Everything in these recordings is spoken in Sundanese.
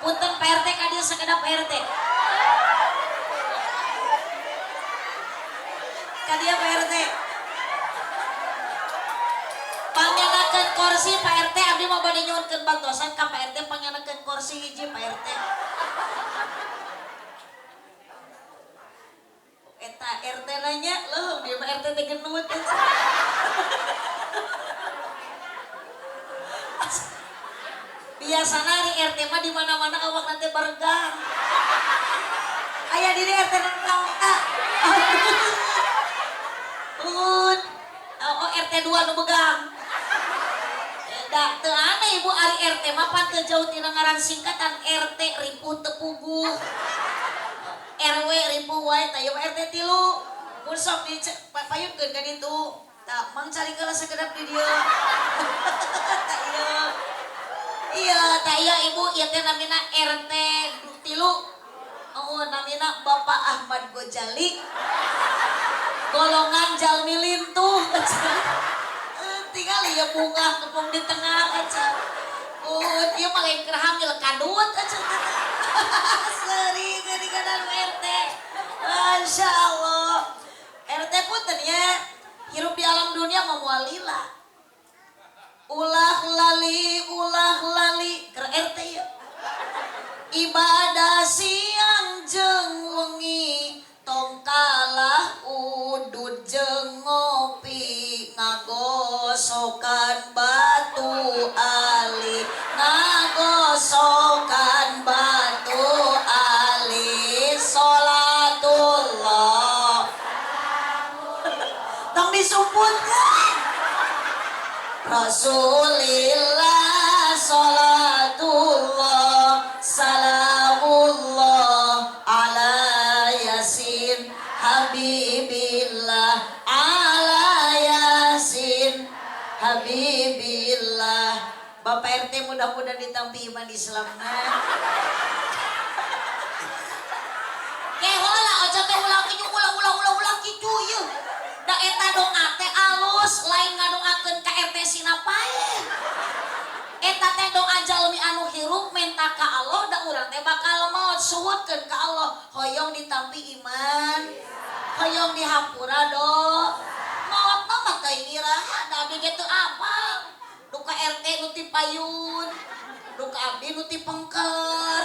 Punten Pak RT ka dieu sakedap Pak RT. Ka dieu Pak RT. Pangyanakeun kursi Pak RT abdi mah bade nyuhunkeun bantosan ka Pak RT pangyanakeun kursi hiji Pak RT. Eta RT nanya, leuh dia mah RT teh genut. Biasana ari RT mah di mana-mana awak nanti baregang. Aya di RT nang. Oh, RT 2 nu begang. Da teu aneh ibu ari RT mah pan teu jauh tina ngaran singkatan RT ripuh teu puguh. RW ripuh wae tah ieu mah RT 3. Mun sok di payunkeun ka ditu. Tah mang cari heula sakedap di dieu. Tah ieu. Iya, tah ieu ibu ieu teh namina RT 3. Oh, namina Bapak Ahmad Gojali. Golongan jalmi lintuh. Tinggal ieu bunga kepung di tengah aja. Ieu mah lain keur hamil kadut aja. Seri geuningan RT. Masya Allah. RT punten nya hirup di alam dunia mah moal lila. Ulah lali keur RT ieu. Ibadah siang jeung wengi tong kalah udud jeung ngopi ngagosokan batu ali ngagosokan batu ali salatullah tong disumputkeun Rasulillah salatullah salamullah ala yasin habibillah ala yasin habibillah. Bapak RT mudah-mudahan ditampi iman Islamna. Kehola ojo teh ulah kitu ulah kitu ieu. Da eta doa teh alus lain ngadoakeun ka RT sina pae. Eta teh doa jalmi anu hirup menta ka Allah da urang teh bakal maot suhutkeun ka Allah hoyong ditampi iman hoyong dihampura do maot mah teu iraha da abdi ge teu apal duka RT nu ti payun duka abdi nu ti pengker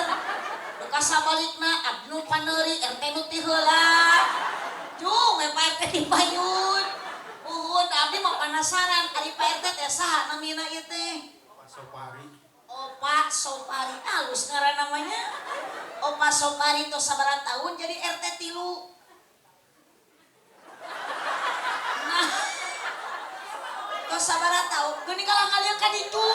duka sabalikna abdi nu paneuri RT nu ti heula jung we Pak RT ti payun uhun abdi mah penasaran ari Pak RT teh saha namina ieu teh? Pak Sopari. Opa Sopari halus ngaran namanya. Opa Sopari itu sabaraha tahun jadi RT 3. Nah, tos sabaraha tahun geuning kalah kalian ka ditu.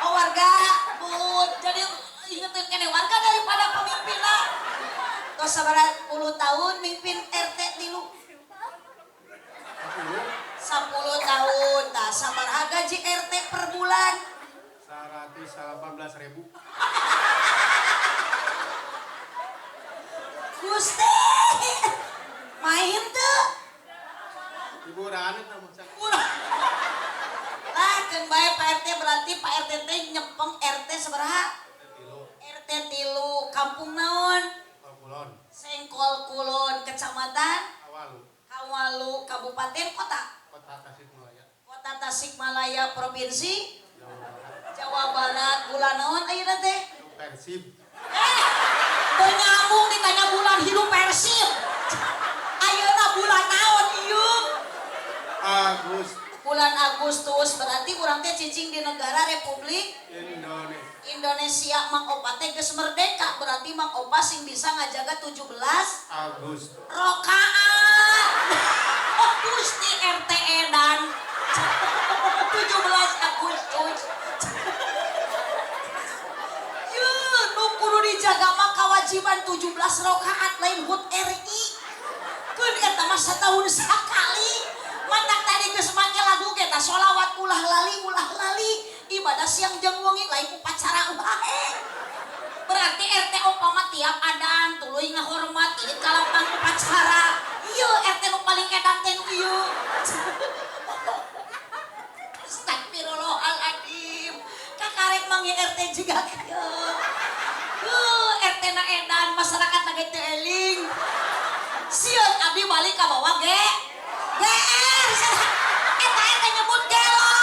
Oh warga, bun, jadi ingetin kene warga daripada pemimpinna. Tos sabaraha puluh tahun mimpin RT 3. 10 tahun, tah sabaraha gaji RT per bulan? 118.000. Gusti, main tuh. Ibu rane tah masak. Lah, keun bae Pak RT berarti Pak RT teh nyepeng RT sabaraha? RT 3, kampung naon? Kulon. Sengkol Kulon, kecamatan Kawalu. Kawalu, kabupaten kota? Kota Tasikmalaya. Kota Tasikmalaya, provinsi Jawa Barat. Jawa Barat. Bulan naon ayeuna teh? Persib. Teu nyambung ditanya bulan hidup Persib. Ayeuna bulan naon ieu? Agustus. Bulan Agustus berarti urang teh cicing di negara Republik Indonesia. Indonesia. Mang Opa teh geus merdeka berarti Mang Opa sing bisa ngajaga 17 Agustus. Rokaat. Oh Gusti RT edan. 17 Agustus. Yeuh, nu kudu dijaga mah kewajiban 17 rokaat lain HUT RI. Keun eta mah satahun sakali. Mantak tadi geus make lagu ge tah sholawat ulah lali ibadah siang jeung wengi lain upacara wae. Berarti RT Opa mah tiap adan tuluy ngahormat ieu ka lapang upacara. Ieu RT nu paling edan teh nu ieu. Astagfirullahaladzim. Kakarek manggih RT jiga kieu. RT na edan masyarakat na ge teu eling. Sieun abdi balik ka bawah ge. GR eta RT nyebut gelo.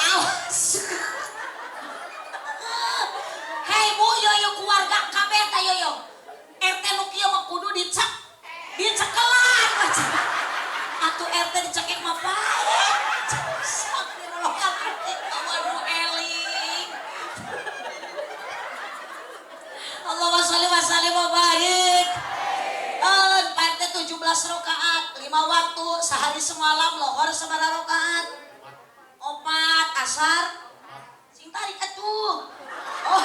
Awas. Hei Bu yoyo keluarga kabeh ta yoyo. RT nu kieu mah kudu dicek. Dicekelan. Atuh RT dicekek mah paeh. Astagfirullahaladzim, nu eling. Allahumma sholli wa sallim wa barik. Pak RT 17 rakaat, 5 waktu, sehari semalam lohor sabaraha rakaat? 4, asar. Sing tarik atuh. Oh.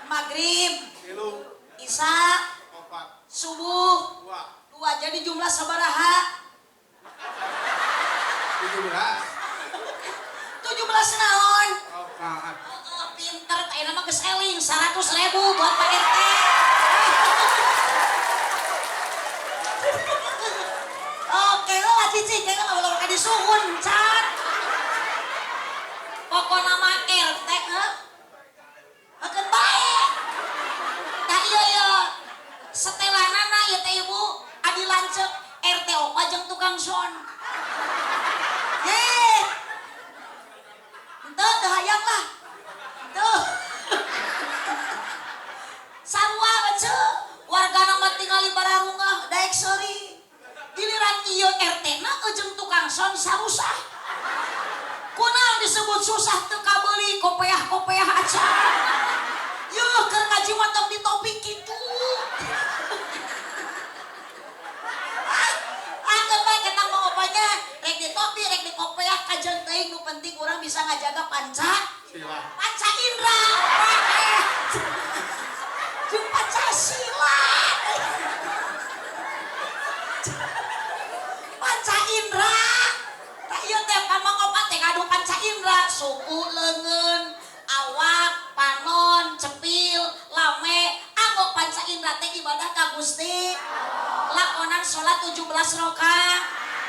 Maghrib, 3, Isya, 4, subuh, 2, 2, jadi jumlah sabaraha? 17. 17 naon? Rakaat. Oh, pinter, teh nama geus eling 100.000 buat Pak RT. Oke lah cici, kayaknya nggak boleh pakai disuhun, can. Pokok nama RT, heh. Akan baik. Tah iya iya, setelanana ieu teh ibu, adi lanceuk RT opa jeung tukang son. Heh. Henteu teu hayang lah. Henteu. Sarua ece, wargana mah tingali bararungah daek seuri. Giliran ieu RT na jeung tukang son sarusah. Kunaon disebut susah teu kabeuli kopeah-kopeah acan. Yeuh keur ngaji mah tong ditopik kitu. Angkeun bae ketang mah opanya rek ditopi rek dikopeah kajeun teuing nu penting urang bisa ngajaga panca Sila. Panca indra. Jeung panca sila. Panca indra. Tah ieu teh pamang opat teh ngadu panca indra, suku leungeun, awak, panon, cepil, lame, anggo panca indra teh ibadah ka Gusti. Lakonan salat 17 rakaat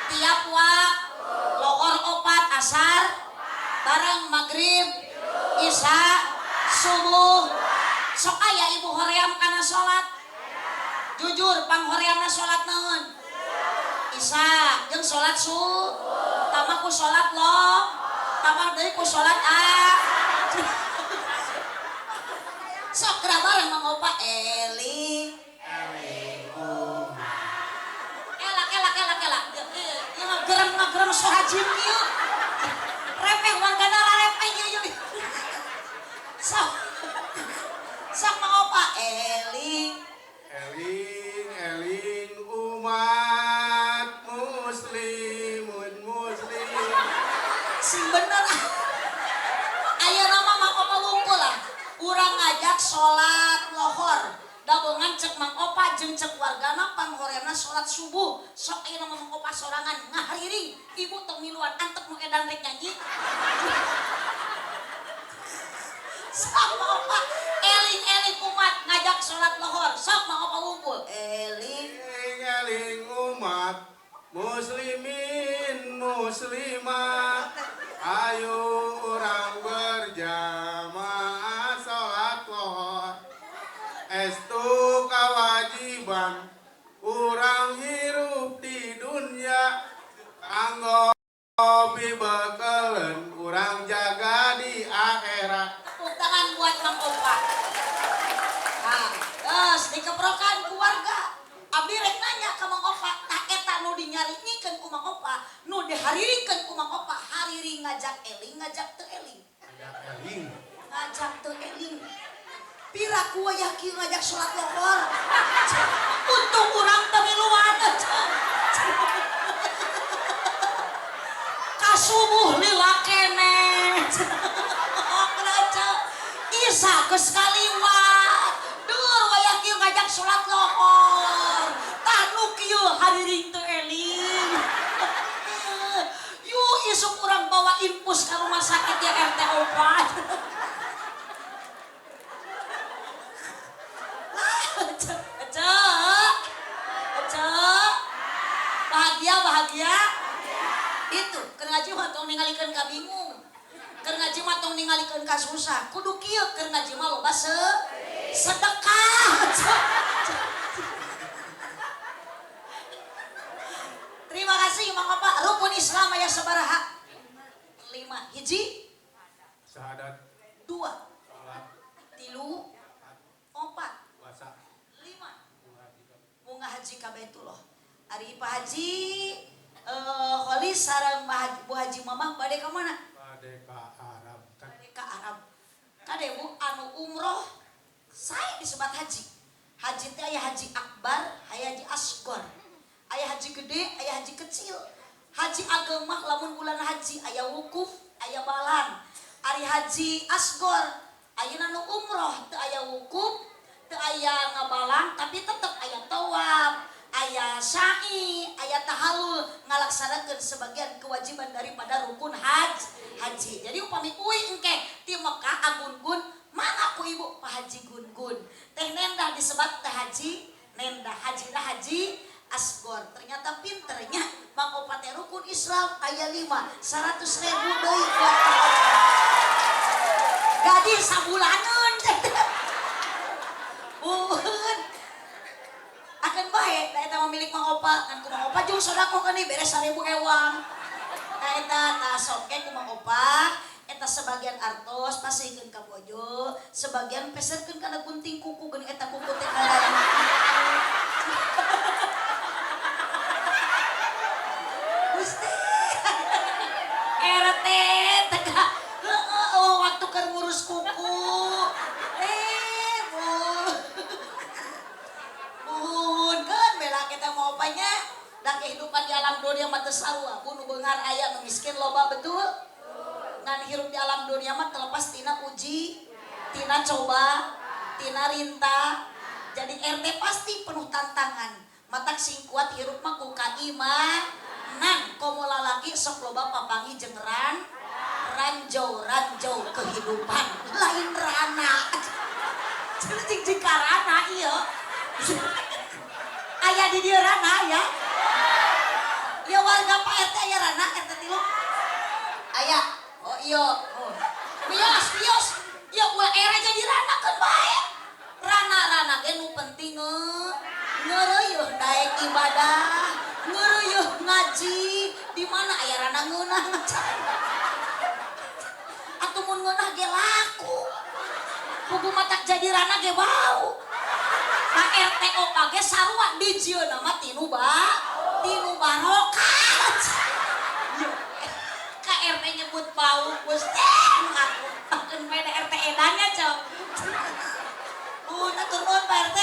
tiap waktu, lohor 4, asar, bareng maghrib, isya, subuh. Sok aya ibu hoream kana salat. Jujur panghoreamna salat naon? Isya jeung salat subuh. Tambah ku salat lo, tambah deui ku salat a. Sok geura bareng Mang Opa eling. Elak elak elak elak. Ieu ngagerem ngagerem sohajim ieu. Repeh wargana rarepeh ieu ieu. Sok. Sok Mang Opa eling. Eling eling umat muslimun muslim. Sing bener. Ayeuna mah Mang Opa wungkul lah. Urang ngajak salat lohor. Dabongan cek Mang Opa jeung cek wargana panghoreamna salat subuh. Sok ayeuna mah Mang Opa sorangan ngahariring. Ibu tong miluan antep nu edan rek nyanyi. Sok Mang Opa eling-eling umat ngajak salat lohor. Sok Mang Opa wungkul. Eling Eling eling umat muslimin muslimah. Ayo urang berjamaah salat lohor. Estu kewajiban urang hirup di dunia. Anggo pibekeleun urang jaga di akhirat. Tepuk tangan buat Mang Opa. Nah, terus dikeprokan keluarga. Abdi rek nanya ka Mang Opa, tah eta nu dinyaringikeun ku Mang Opa, nu dihariringkeun ku Mang Opa, hariring ngajak eling, ngajak teu eling. Ngajak eling. Ngajak teu eling. Pira ku wayah kieu ngajak salat lohor. Untung urang teu miluan. Kasubuh lila keneh. Isa geus kaliwat. Dur wayah kieu ngajak salat lohor. Tah nu kieu hariring teu eling. Yuk isuk urang bawa infus ka rumah sakit ya RT 4. Cek, cek, bahagia bahagia. Itu keur ngaji mah tong ningalikeun ka bingung. Keur ngaji ngaji mah tong ningalikeun ka susah. Kudu kieu keur ngaji mah loba sedekah. Terima kasih Mang Opa. Rukun Islam aya sabaraha? 5. Hiji? Syahadat. 2. Salat. 3. 4. Puasa. 5. Bunga haji ka Baitullah. Ari Pak Haji Kholis sareng Bu Haji Mamah bade ka mana? Bade ka Arab. Bade ka Arab. Kade Bu anu umroh sae disebat haji. Haji teh aya haji akbar, aya haji asgor. Aya haji gede, aya haji kecil. Haji ageng mah lamun bulan haji aya wukuf, aya balan. Ari haji asgor ayeuna nu umroh teu aya wukuf, teu aya ngabalan tapi tetep aya tawaf, aya sa'i, aya tahalul ngalaksanakeun sebagian kewajiban daripada rukun haji. Jadi upami uih engke ti Mekah agun-gun mana ku ibu Pak Haji Gun-gun. Teh nendah disebat teh haji nendah, haji dah haji asgor. Ternyata pinternya Mang Opa teh rukun Islam aya 5, 100.000 deui buat Mang Opa. Gaji sabulaneun teh. Bun. Akan bae da eta mah milik Mang Opa, ngan ku Mang Opa jeung sedekah kan beres 1.000 ewang. Nah eta tah sok ge ku Mang Opa eta sebagian artos pasihkeun ka bojo, sebagian peserkeun kana gunting kuku geuning eta kuku teh kalayan. Gusti. RT teh heeh oh waktu keur ngurus kuku. Bu. Muhun kan bela kita mau apanya? Da kehidupan di alam dunia mah teu sarua, bu nu beunghar aya nu miskin loba betul. Ngan hirup di alam dunia mah terlepas tina uji, tina coba, tina rinta. Jadi RT pasti penuh tantangan. Matak sing kuat hirup mah ku kaimanan. Komo lalaki sok loba papangi jeung ranjau-ranjau kehidupan. Lain rana. Jadi jeung karana ieu. Aya di dieu rana ya. Ya warga Pak RT aya rana RT 3. Aya. Oh iya, oh. Wios, wios. Ya ulah era jadi rana kan bae. Rana-rana ge nu penting ngeureuyeun daek ibadah, ngeureuyeun ngaji. Di mana aya rana ngeunah ngaji. Atuh mun ngeunah ge laku. Pugu matak jadi rana ge bau. Pak RT opa ge sarua dijieunna mah tinu tinu barokah. RT nyebut bau Gusti aku akan main RT edannya cok. Bun atur nuhun Pak RT,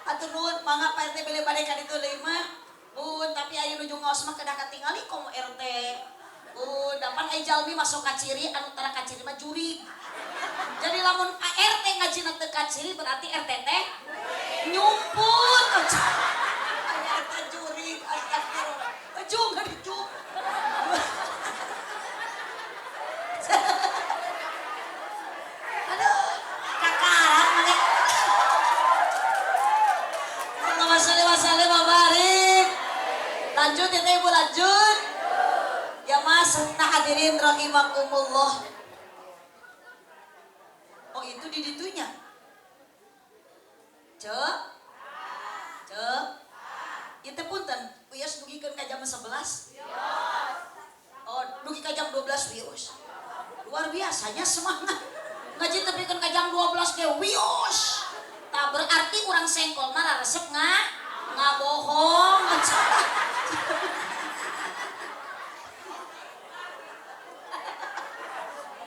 atur nuhun mangga Pak RT bilih bade ka ditu deui mah. Bun tapi aya nuju ngaos mah kedah katingali komo RT. Bun dapan aya jalmi masuk ka ciri anu tara ka ciri mah jurig. Jadi lamun Pak RT ngajina teu ka ciri berarti RT teh nyumput. Aya RT jurig astagfirullah. Ejung ejung. Aduh, kakarak mana? Allahumma sholli wa sallim wa barik. Lanjut ya Ibu, lanjut. Ya Mas, nah hadirin rahimakumullah. Oh itu di ditunya. Cek. Cek. Ieu teh punten, wios dugikeun ka jam 11. Oh, dugi ka jam 12 wios. Luar biasanya semangat. Ngaji tepikeun ka jam 12 ge wios. Tah berarti urang sengkol mah resep ngabohong.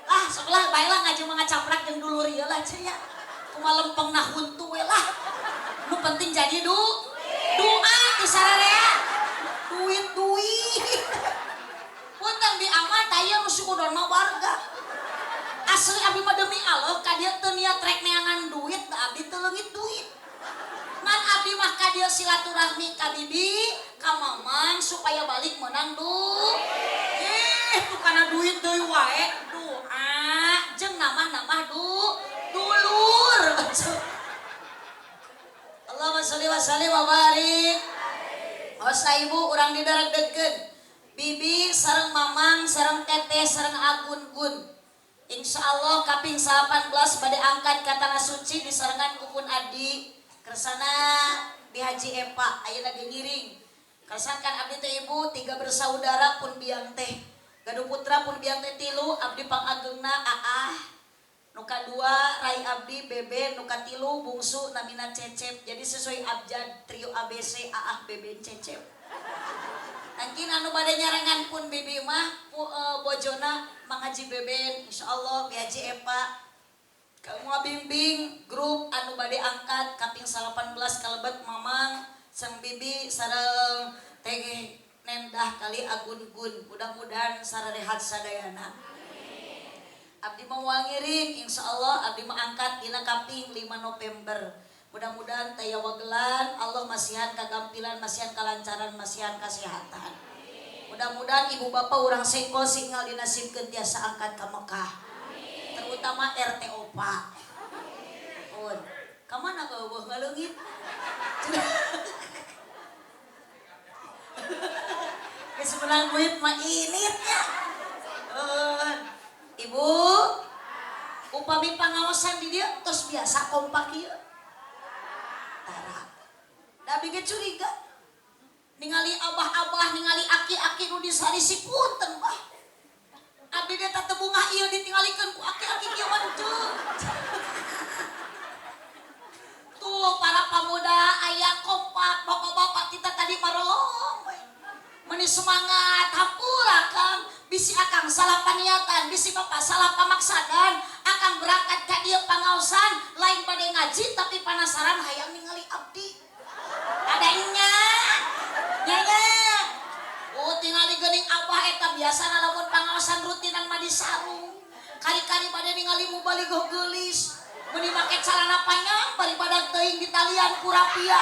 Ah, sok lah bae lah ngaji mah ngacaprak jeung dulur ieu lah cenah. Kumaha lempengna huntu we lah. Nu penting jadi doa di sararea. Duit-duit. Punten di amat aya nu sukudon mah warga. Asli abdi mah demi Allah ka dieu teu niat rek neangan duit, da abdi teu leungit duit. Ngan abdi mah ka dieu silaturahmi ka bibi, ka mamang supaya balik menang duit. Tuh kana duit deui wae, doa jeung namah-namah dulur. Allahumma sholli wa sallim wa barik. Osa ibu urang didaregdegkeun. Bibi sareng mamang sareng teteh sareng agun-gun. Insya Allah kaping 18 bade angkat ka tanah suci disarengan ku pun adi kersana Bi Haji Epa ayeuna ge ngiring. Kersakan abdi teh ibu 3 bersaudara pun biang teh. Gaduh putra pun biang teh 3, abdi pangageungna Aah. Nu kadua rai abdi Beben, nu katilu bungsu namina Cecep. Jadi sesuai abjad trio ABC Aah Beben Cecep. Angkin anu bade nyarengan pun bibi mah bojona Mang Haji Beben, insyaallah Bi Haji Epa. Kamu bimbing grup anu bade angkat kaping 18 kalebet Mamang sang bibi sareng teh Nendah kali Agun Gun, mudah-mudahan sarehat sadayana. Abdi mau ngiring insyaallah abdi mah angkat dina kaping 5 November. Mudah-mudahan taya wagelan Allah masihan kagampilan, masihan kalancaran, masihan kasehatan. Mudah-mudahan ibu bapak urang Sengkol singal dinasibkeun tiasa angkat ka Mekah. Terutama RT Opa. Pun, ka mana eueuh ngaleungit? Geus menang duit mah init nya. Ibu, upami pangaosan di dieu tos biasa kompak ieu. Tara. Da abi ge curiga. Ningali abah-abah, ningali aki-aki nu disarisi punten bah. Abdi teh teu bungah ieu ditinggalikeun ku aki-aki kieu mah teu. Tuh para pemuda aya kompak, bapak-bapak kita tadi marolong we. Meni semangat hampura Kang, bisi akang salah paniatan, bisi bapak salah pamaksadan, akang berangkat ka dieu pangaosan, lain bade ngaji tapi panasaran hayang ningali abdi. Ada nya. Nya nya. Oh tingali geuning abah eta biasana lamun pangaosan rutinan mah di sarung. Kari-kari bade ningali mubalighah geulis. Meuni make calana panjang bari badag teuing ditalian ku rapia.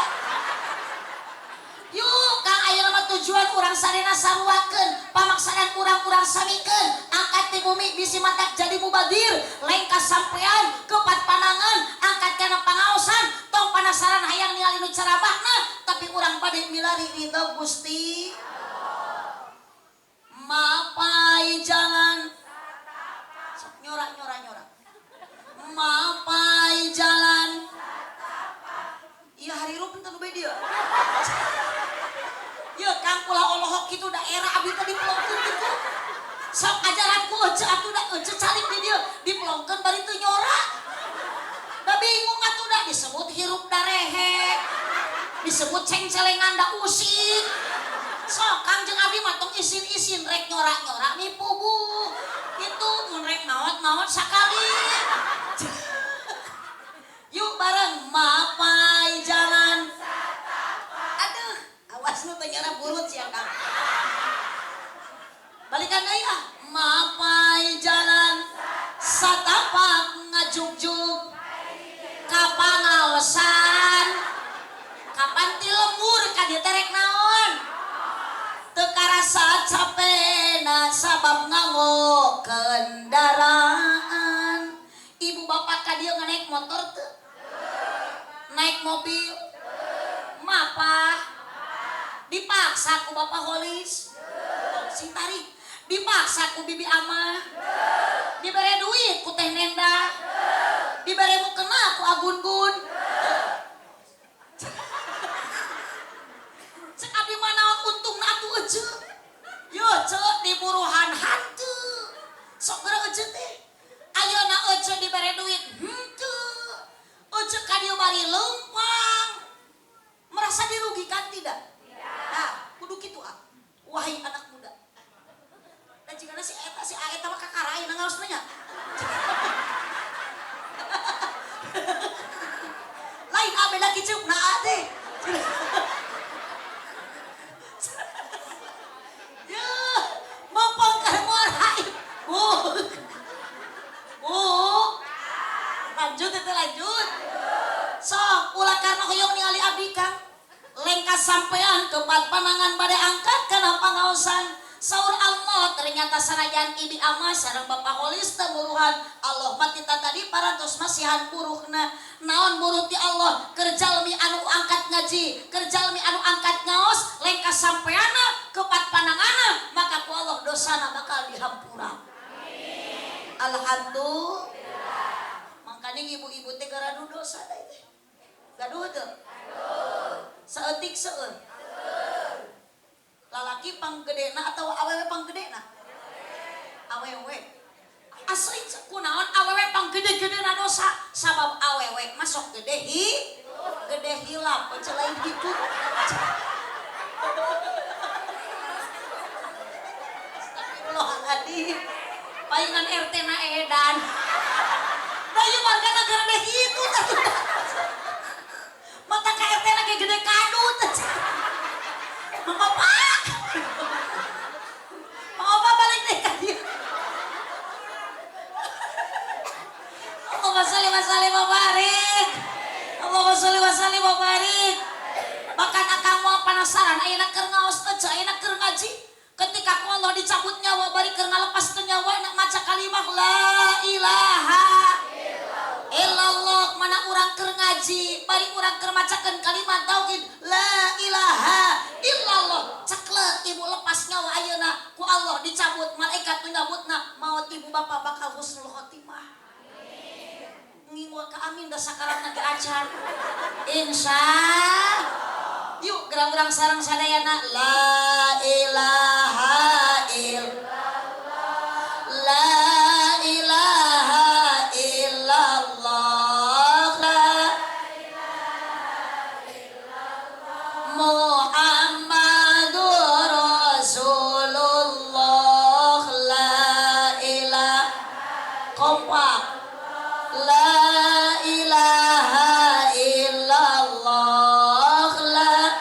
Yuk Kang ayeuna mah tujuan urang sarena saruakeun, pamaksadan urang-urang samikeun, angkat ti bumi bisi matak jadi mubadir, lain kasampean kepat panangan, angkat kana pangaosan, tong panasaran hayang ningali nu carabahna, tapi urang bade milari ridho Gusti. Mapai jalan sok nyora nyora nyora. Mapai jalan. Iya hari rup teu nu dieu. Ye Kang ulah olohok kitu daerah abdi teh dipelongkeun kitu. Sok ajaran ku ece atuh da ece calik di dieu dipelongkeun bari teu nyora. Da bingung atuh da disebut hirup darehe. Disebut cengcelengan da usik. Sok Kang jeung abdi mah tong isin-isin rek nyora-nyora mipuguh. Kitu mun rek maot-maot sakali. Yuk bareng mapai jalan. Aduh, awas nu teh nyara burut sia Kang. Balikan deui ah. Mapai jalan satapak ngajugjug ka pangaosan. Kapan ti lembur ka dieu teh rek naon? Teu karasa capena sabab nganggo kendaraan. Ibu bapak ka dieu naik motor teu? Naik mobil? Mapah? Dipaksa ku bapak Holis? Sing tarik. Dipaksa ku bibi amah? Dibere duit ku teh Nenda? Dibere mukena ku Agun-gun? Cek abdi mah naon untungna atuh ece? Yo cek diburuhan hanteu. Sok geura ece teh. Ayeuna ece dibere duit henteu. Ece ka dieu bari leumpang. Merasa dirugikan tidak? Nah, kudu kitu ah. Wahai anak muda. Dan jigana si eta si eta mah kakara ayeuna ngaos nya. Lain abe lagi ceuk na teh. Ya, mempongkar muara. Bu. Bu. Lanjut itu lanjut. Sok ulah karena hoyong ningali abdi Kang. Lengkas sampean kepat panangan bade angkat kana pangaosan. Saur Allah ternyata sanajan ibi ama sareng bapak Holis teu buruhan. Allah mah tita tadi parantos masihan buruhna. Naon buruh ti Allah? Keur jalmi anu angkat ngaji, keur jalmi anu angkat ngaos, lengkas sampeana kepat pananganna, maka ku Allah dosana bakal dihampura. Alhamdulillah. Makanya ibu-ibu teh gaduh dosa da teh. Gaduh teu? Saeutik seueur. Lalaki panggedena atau awewe panggedena? Awewe. Asli kunaon awewe panggede-gedena dosa sabab awewe masuk gede hi gede hilap lain gitu. Astagfirullahaladzim. Palingan RT na edan. Da ieu warga negara gede hitu. Mata ka RT na gede kadut. Mang Opa. Mang Opa balik deh ka dieu. Allahumma sholli wa sallim wa barik. Allahumma sholli wa sallim wa barik. Bahkan akang mau penasaran ayeuna keur ngaos ece ayeuna keur ngaji. Ketika ku Allah dicabut nyawa bari keur ngalepaskeun nyawa nak maca kalimah la ilaha illallah mana urang keur ngaji bari urang keur macakeun kalimat tauhid la ilaha illallah ceklek ibu lepas nyawa ayeuna ku Allah dicabut malaikat nu nyabutna maot ibu bapak bakal husnul khotimah. Ngingwa ka amin da sakaratna ge acan. Insya yuk gerang-gerang sarang sadayana la ilaha illallah la ilaha illallah la ilaha illallah Muhammadur Rasulullah la ilaha kompak la ilaha illallah la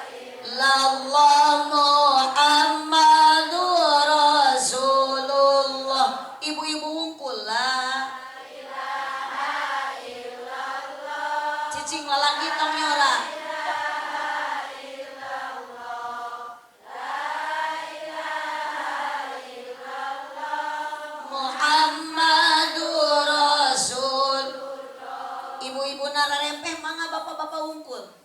illallah Muhammadur Rasulullah. Ibu-ibu wungkul la ilaha illallah. Cicing lalaki tong nyora. Muhammadur Rasul. Ibu-ibu nararempeh mangga bapak-bapak wungkul.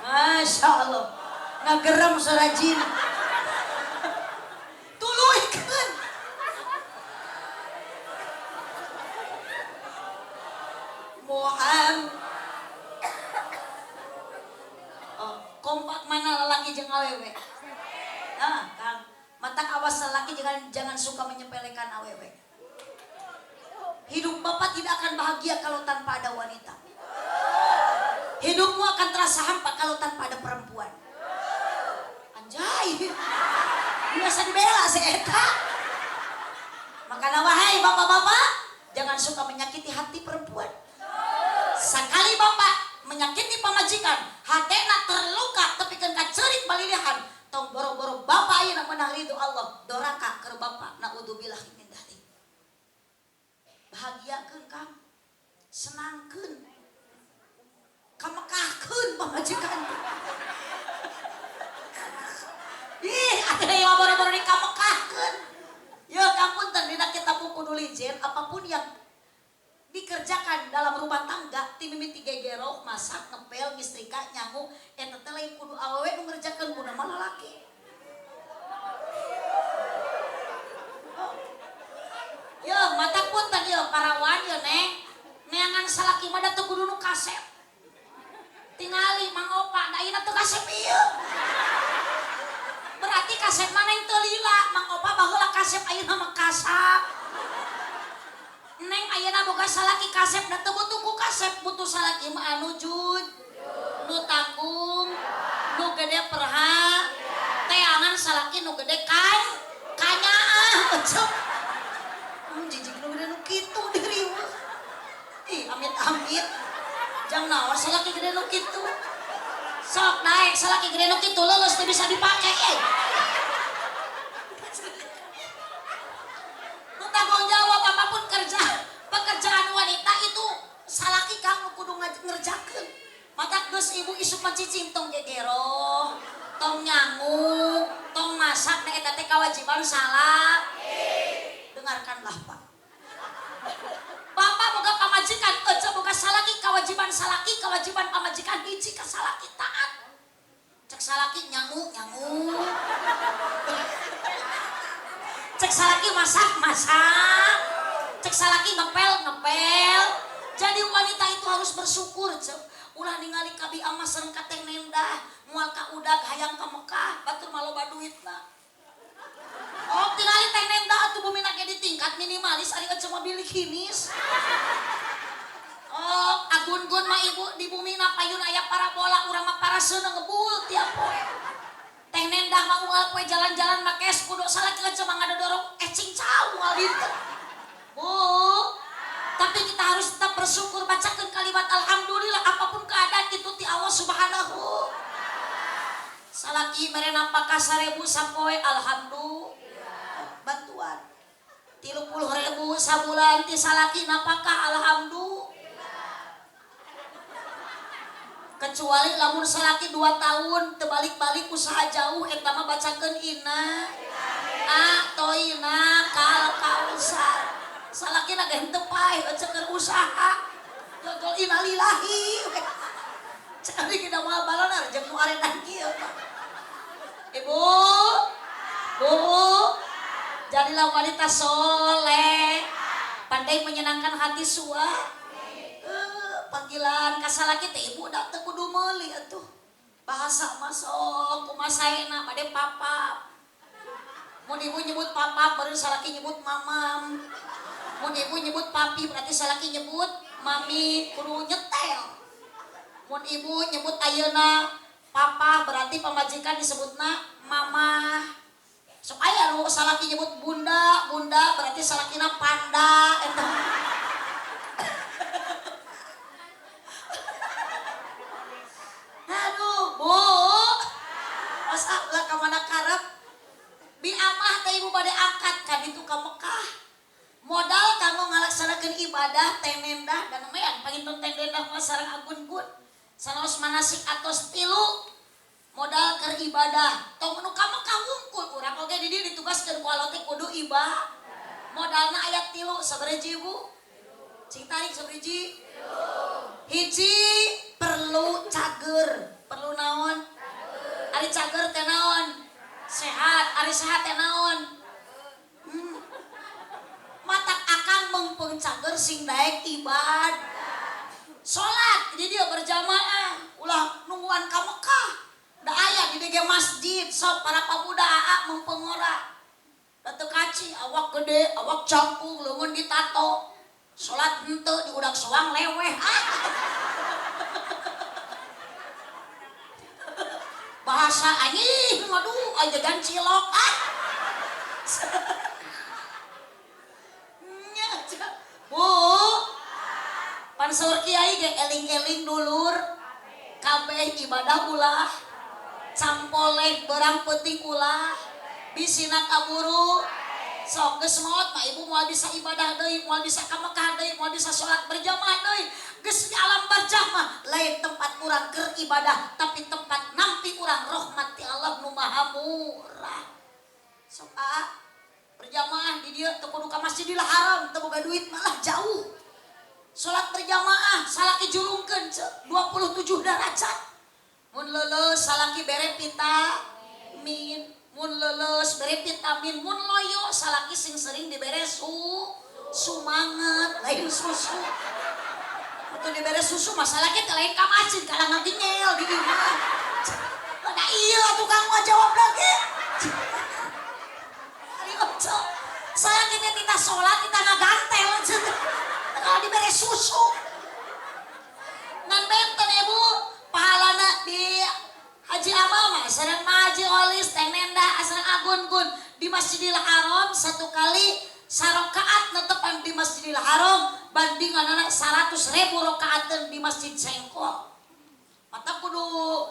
Masya Allah, ngagerem sarajin. Tuluikeun. Muhammad. Oh, kompak mana lelaki jeung awewe? Ah, Kang. Matak awas lelaki jangan suka menyepelekan awewe. Hidup bapak tidak akan bahagia kalau tanpa ada wanita. Hidupmu akan terasa hampa kalau tanpa ada perempuan. Anjay, biasa dibela si eta. Makanya wahai bapak-bapak, jangan suka menyakiti hati perempuan. Sekali bapak menyakiti pamajikan, hatena terluka tapi kan kacerik balilihan, tong boro-boro bapak ayeuna menang ridho Allah, doraka keur bapak naudzubillah min dzalik. Bahagiakeun Kang, senangkeun. Kamekahkeun pamajikan. Ih, atuh ieu boro-boro dikamekahkeun. Ya kampunten dina kitab buku Nulijen, apapun yang dikerjakan dalam rumah tangga ti mimiti gegero, masak, ngepel, ngistrika, nyangu, eta teh lain kudu awewe nu ngerjakeun kudu mah lalaki. Oh. Ya, mata punten ieu parawan ieu Neng. Neangan salaki mah da teu kudu nu kasep. Tingali Mang Opa, da ayeuna teu kasep ieu. Berarti kasep mana yang teu lila, Mang Opa baheula kasep ayeuna mah kasap. Neng ayeuna boga salaki kasep da teu butuh ku kasep, butuh salaki mah anu jujur, nu tanggung, nu gede perha, teangan salaki nu gede kan, kanyaah ecep. Jijik nu gede nu kitu diriweuh. Ih, amit-amit. Jang naon salaki gede nu kitu. Sok naik salaki gede nu kitu leuleus teu bisa dipake eh. Nu tanggung jawab apapun kerja pekerjaan wanita itu salaki kang nu kudu ngerjakeun. Matak geus ibu isuk mah cicing tong gegero, tong nyangu, tong masak na eta teh kewajiban salah. Dengarkanlah Pak. Bapak boga pamajikan, ece boga salaki, kewajiban salaki, kewajiban pamajikan hiji ka salaki taat. Cek salaki nyangu nyangu. Cek salaki masak masak. Cek salaki ngepel ngepel. Jadi wanita itu harus bersyukur, cek. Ulah ningali kabi ama sareng ka Teh Nendah, moal ka udag hayang ka Mekah, batur mah loba duitna. Oh, tingali Teh Nendah atuh bumina ge di tingkat minimalis ari ece mobil kinis. Oh, agun-gun mah ibu di bumina payun aya parabola, urang mah paraseuna ngebul tiap poe. Teh Nendah mah unggal poe jalan-jalan make es kudu salaki ece mah ngadodorong cincau unggal dinten. Bu, tapi kita harus tetap bersyukur, bacakan kalimat alhamdulillah apapun keadaan itu ti Allah Subhanahu. Salaki mere napakah 1000 sapoe alhamdulillah. Bantuan 30.000 sabulan ti salaki napakah alhamdulillah. Kecuali lamun salaki 2 tahun tebalik-balik usaha jauh eta mah bacakeun inna atoina kal kausar. Salaki na ge henteu paeh ece keur usaha. Jogol innalillahi. Cek abdi kita moal balonar jeung nu aredan kieu. Ibu, Bu, jadilah wanita soleh, pandai menyenangkan hati suami. Panggilan ka salaki teh ibu da teu kudu meuli atuh. Bahasa mah sok kumaha saena bade papap. Mun ibu nyebut papap baru salaki nyebut mamam. Mun ibu nyebut papi berarti salaki nyebut mami, kudu nyetel. Mun ibu nyebut ayeuna papa berarti pamajikan disebutna mama. Sok aya nu salaki nyebut bunda, bunda berarti salakina panda eta. Aduh, Bu. Masa lah ka mana karep? Bi amah teh ibu bade angkat ka ditu ka Mekah. Modal kanggo ngalaksanakeun ibadah Teh Nendah dan lumayan panginten Teh Nendah mah sareng agun-gun. Sanaos manasik atos 3 modal keur ibadah. Tong nu ka Mekah wungkul urang oge di dieu ditugaskeun ku Allah teh kudu ibadah. Modalna aya 3 sabaraha ibu? Cing tarik sabaraha? Hiji perlu cager, perlu naon? Ari cager teh naon? Sehat, ari sehat teh naon? Matak akang mengpeng cager sing daek ibad. Salat di dieu berjamaah, ulah nungguan ka Mekah. Da aya di dieu masjid sok para pamuda aa mengpengora. Da teu kaci awak gede, awak jangkung, leungeun ditato. Salat henteu di udak soang leweh. Ah. Bahasa anjing aduh aja cilok ah. Bu, pan saur kiai ge eling-eling dulur, kabeh ibadah ulah, campoleh berang penting ulah, bisina kaburu, sok geus maot mah ibu moal bisa ibadah deui, moal bisa ka Mekah deui, moal bisa salat berjamaah deui, geus di alam barzah mah lain tempat urang keur ibadah, tapi tempat nampi urang rahmat ti Allah nu Maha Murah. Sok ah berjamaah di dieu teu kudu ka Masjidil Haram, teu boga duit malah jauh. Salat berjamaah salaki jurungkeun ceu 27 derajat. Mun leuleus salaki bere vitamin, mun leuleus bere vitamin, mun loyo salaki sing sering dibere sumanget, lain susu. Atuh dibere susu mah salaki teh lain ka masjid kalah ngagenyel di imah. Da ieu tukang mau jawab lagi. Salaki teh tita sholat, tita ngagantel, kalau diberi susu. Ngan benten ibu, pahalana di Haji Amama, sareng Haji Olis, Teh Nendah, sareng Agun-gun di Masjidil Haram 1 kali sarokaat netepan di Masjidil Haram bandingan anak 100.000 rokaateun di Masjid Sengkol. Mata kudu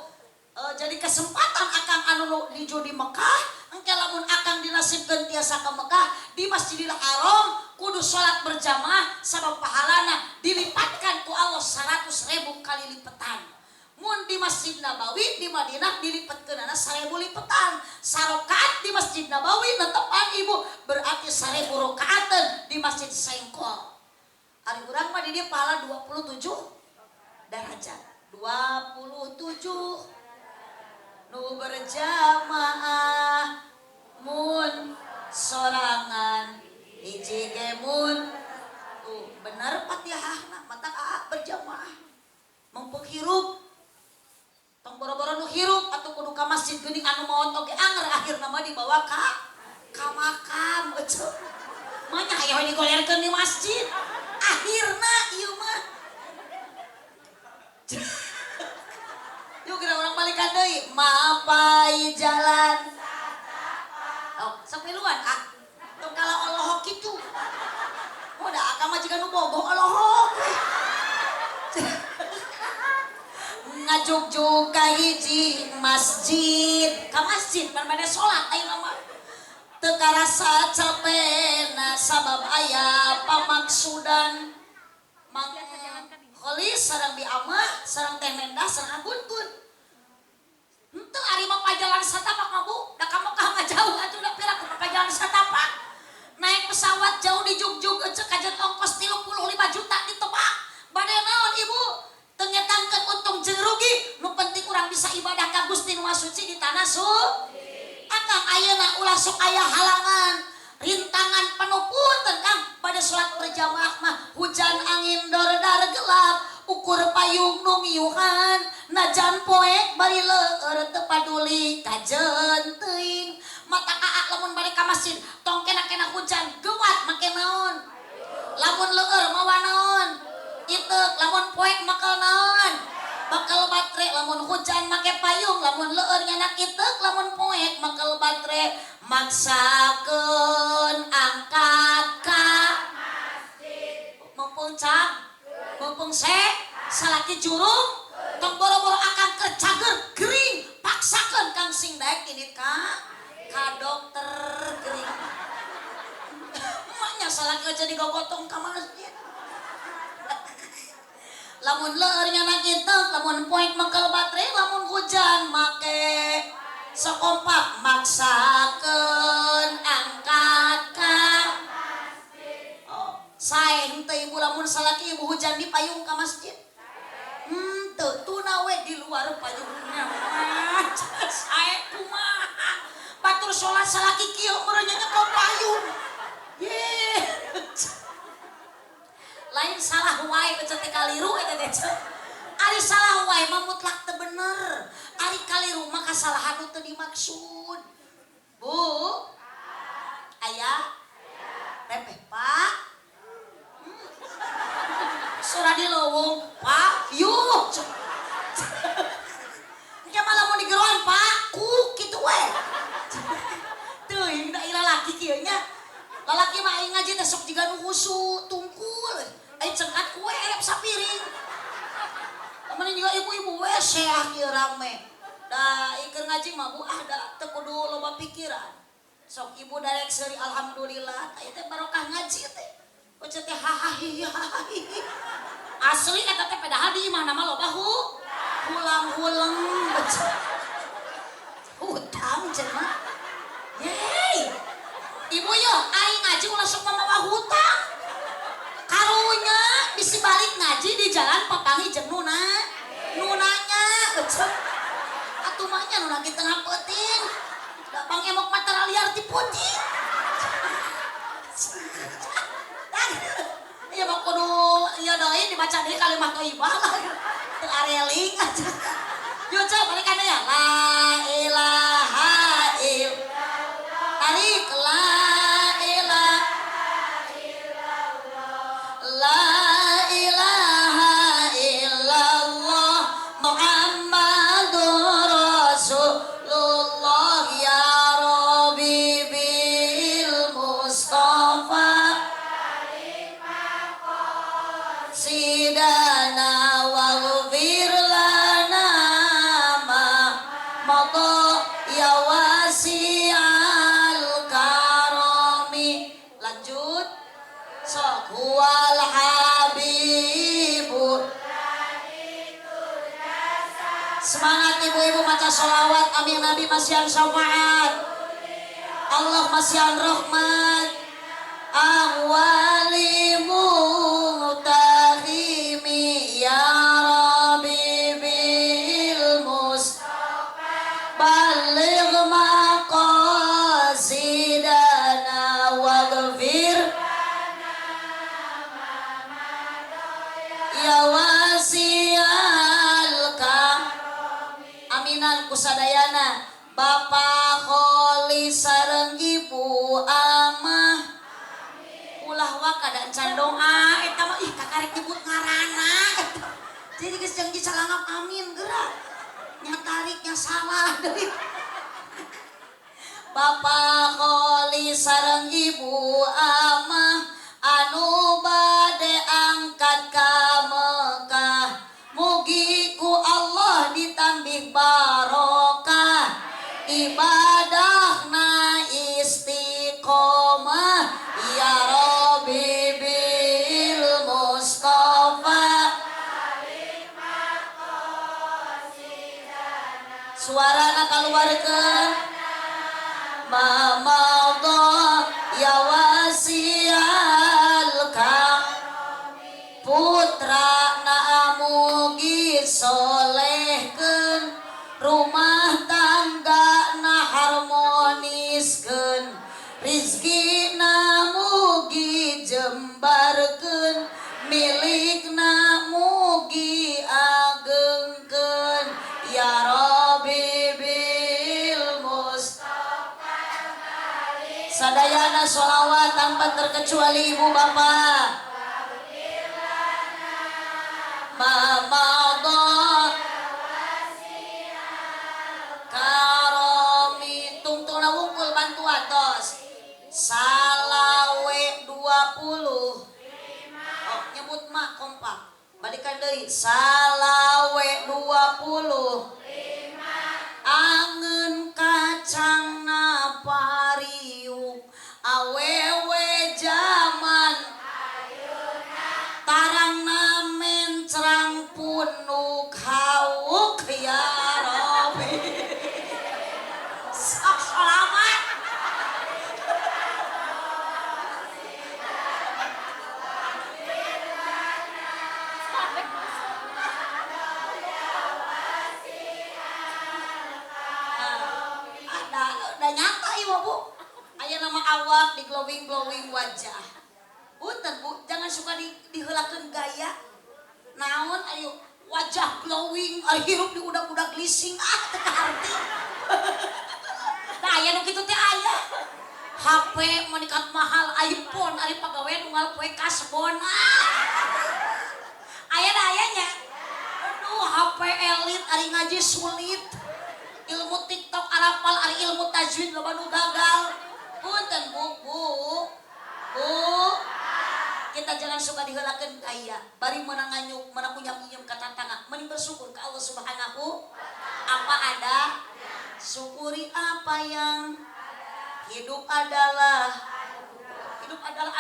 jadi kesempatan akang anu dijo di Mekah, engke lamun akang dinasibkeun tiasa ka Mekah di Masjidil Haram kudu salat berjamaah sabab pahalana dilipatkan ku Allah 100.000 kali lipetan. Mun di Masjid Nabawi di Madinah dilipatkeunana 1.000 lipetan. Sarokaat di Masjid Nabawi netepan ibu berarti 1.000 rokaateun di Masjid Sengkol. Ari urang mah di dieu pahala 27 derajat. 27. Nu berjamaah mun sorangan hiji ge mun. Tuh bener Fatihahna mata aa berjamaah. Mumpung hirup tong boro-boro nu hirup atuh kudu ka masjid geuning anu maot oge anger akhirna mah dibawa ka makam eueuh. Manya hayoh digolerkeun di masjid. Akhirna ieu mah. Yuk kira orang balikan deui, mapai jalan. Oh, sapiluan ah. Tong kala olohok kitu. Oh, da akang mah jiga nu bogoh olohok. Ngajugjug ka hiji masjid, ka masjid pan bade salat ayeuna mah. Teu karasa capena sabab aya pamaksudan. Mang Kholis sareng Bi Amah, sareng Teh Mendah, sareng Aguntun. Henteu ari mah pajalan satapak mah Bu, da ka Mekah mah jauh atuh da pira ku pajalan satapak. Naik pesawat jauh di Jugjug ecek kajen ongkos 35 juta ditebak. Bade naon Ibu? Teu ngetangkeun untung jeung rugi, nu penting urang bisa ibadah ka Gusti Nu Maha Suci di tanah suci. Akang ayeuna ulah sok aya halangan, rintangan penuh punten Kang, pada salat berjamaah mah hujan angin dordar gelap, ukur payung nu ngiuhan, najan poek bari leur teu paduli kajen teuing. Mata aa lamun bade ka masjid tong kena-kena hujan gewat make naon? Lamun leur mawa naon? Iteuk. Lamun poek makal naon? Bakal baterai. Lamun hujan make payung, lamun leur nyanak iteuk, lamun poek makal baterai. Maksakeun angkat ka masjid. Mumpung cang, mumpung se, salaki jurung, tong boro-boro akang keur cager gering, paksakeun kang sing daek ini ka dokter gering. Emaknya salaki aja digogotong ka masjid. Lamun leur nyanak iteuk, lamun poek makal baterai, lamun hujan make sekompak maksakeun angkat ka masjid. Oh, sae henteu ibu lamun salaki ibu hujan di payung ka masjid. Henteu tuna we di luar payungnya. Sae kumaha? Batur salat salaki kieu meureun nyekel payung. Ye. Lain salah wae eceu teh kaliru eta teh. Ari salah wae mah mutlak teu bener. Ari kaliru mah kasalahan nu teu dimaksud. Bu. Aya? Repeh, Pak. Sora di lowong, Pak. Yuh. Engke mah lamun digeroan, Pak, ku kitu we. Teuing da ieu lalaki kieu nya. Lalaki mah aing ngaji teh sok jiga nu husu, tungkul. Aing cengkat kue erep sapiring. Temenin juga ibu-ibu we seah kieu rame. Da ieu ngaji mah Bu ah da teu kudu loba pikiran. Sok ibu darek seuri alhamdulillah, tah ieu teh barokah ngaji teh. Oce teh hahahi hahahi. Asli eta teh padahal di imahna mah loba hulang-huleng. Hutang cenah. Yeay. Ibu yo aing ngaji ulah sok mamawa hutang. Karunya bisi balik ngaji di jalan papangi jeung nuna. Nunanya ecek. Atuh mah nya nu lagi tengah peuting. Da pang emok mah taraliar ti putih. Ieu mah kudu ieu deui dibaca deui kalimah thayyibah lah. Teu areling aja. Yuk coba balikan ya. La ilaha illallah. Tarik la ilaha illallah. La ilaha illallah Muhammadur Rasulullah ya Rabbi bil Mustafa sidana waghfir lana ma madha ya wasi'al karami. Lanjut. Sok wal habibu. Semangat ibu-ibu maca sholawat, amin Nabi masihan syafaat, Allah masihan rahmat. Awali mutahimi ya Rabbi bil Mustafa. Waghfir ya wasial karami. Aminan kusadayana Bapak Kholi sareng Ibu Amah. Ulah waka da encan doa eta mah ih kakarek nyebut ngaranna. Jadi geus janji calangap amin geura. Nya tariknya salah deui. Bapak Kholi sareng Ibu Amah anu bade angkat ka Mekah. Mugi ku Allah ditambih barokah, ibadahna istiqomah, ya Rabbi bil Mustafa. Suarana kaluarkeun Mamadha ya wasial karami. Putra na mugi solehkeun, rumah tangga na harmoniskeun, rizki na mugi jembarkeun, milik na mugi agengkeun, ya Rabbi bil Mustafa. Sadayana sholawat tanpa terkecuali ibu bapak. Mamadha karomi tungtungna wungkul bantuan tos. Salawe 20. Oh, nyebut mah kompak. Balikan deui. Salawe 20. Angeun kacangna pariuk awewe jaman tarangna mencrang punuk hauk ya Rabbi. Sok selamat. Ada nyata ibu bu. Aya nama awak di glowing glowing wajah. Punten bu, jangan suka diheulakeun gaya. Naon ayo wajah glowing, ari hirup di udak-udak leasing, ah teu kaharti. Nah aya nu kitu teh aya. HP menikat mahal, iPhone ari pagawean unggal poe kasbon. Ah. Aya da ayanya. Aduh HP elit ari ngaji sulit. Ilmu TikTok arapal ari ilmu tajwid loba nu gagal. Punten bu, bu. Bu. Kita jangan suka diheulakeun gaya. Bari meunang nganyuk, meunang unyam-unyam ka tatangga, mending bersyukur ka Allah Subhanahu. Apa ada? Syukuri apa yang hidup adalah